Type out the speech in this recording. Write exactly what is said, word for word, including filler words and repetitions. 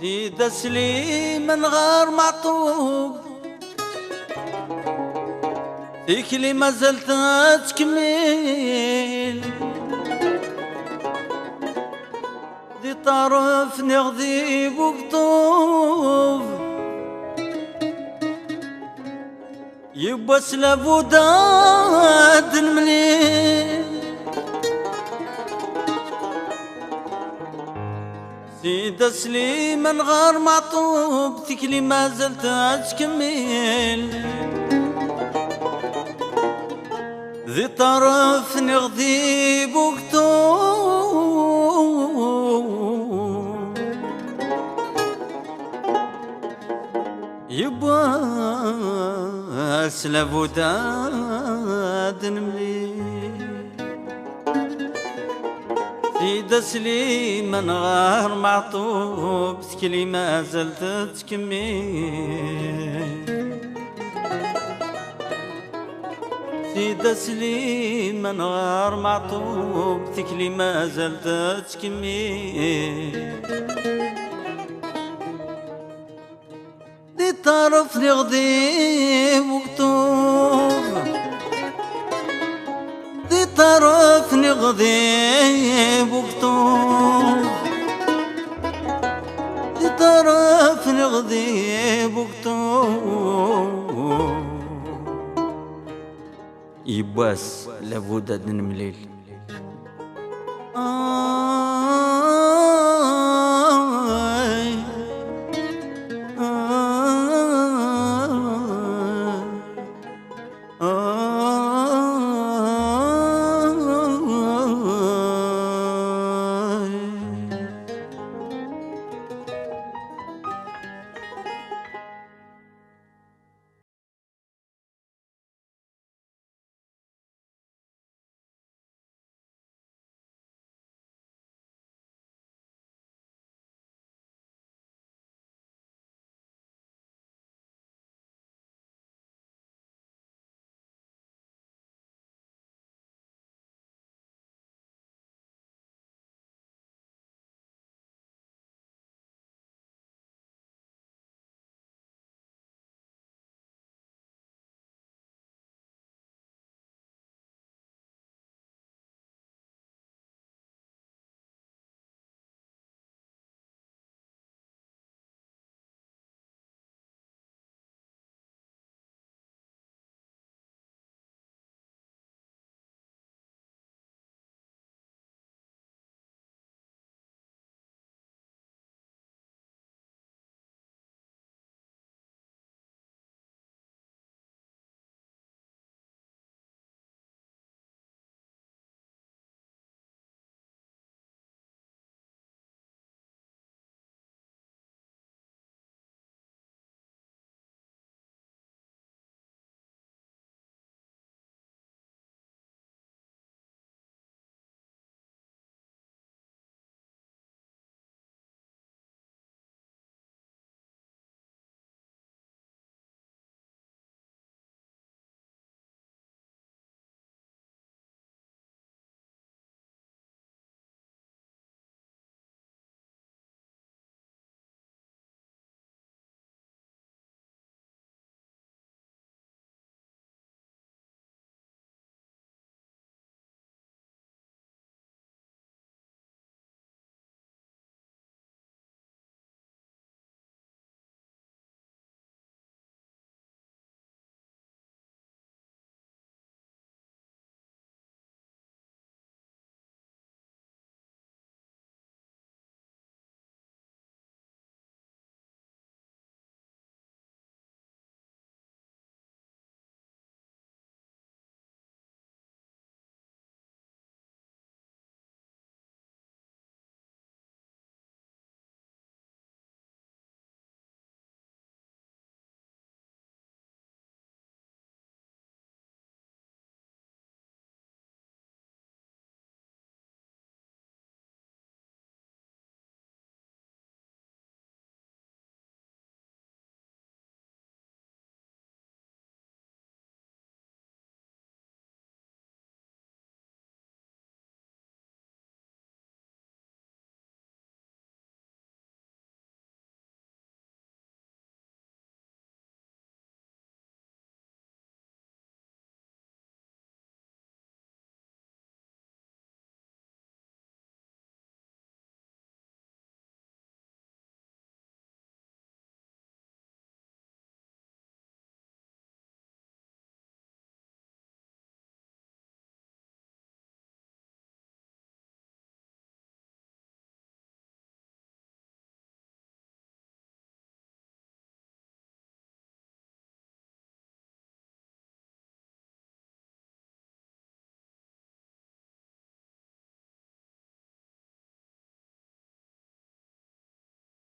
Sida Sliman ɣer Meɛṭub, tikli mazal tettkemmil. Di ṭṭerf niɣ di Bugṭub, yiwwas labud ad nemlil. Sida Sliman ɣer Meɛṭub, tikli mazal tettkemmil. Di ṭṭerf niɣ di Bugṭub, yiwwas labud ad nemlil. Sida Sliman ɣer Meɛṭub, tikli mazal tettkemmil. Sida Sliman ɣer Meɛṭub, tikli mazal tettkemmil. Di ṭṭerf niɣ di Bugṭub, di ṭṭerf niɣ di Bugṭub, di ṭṭerf niɣ di Bugṭub, yiwwas labud ad nemlil.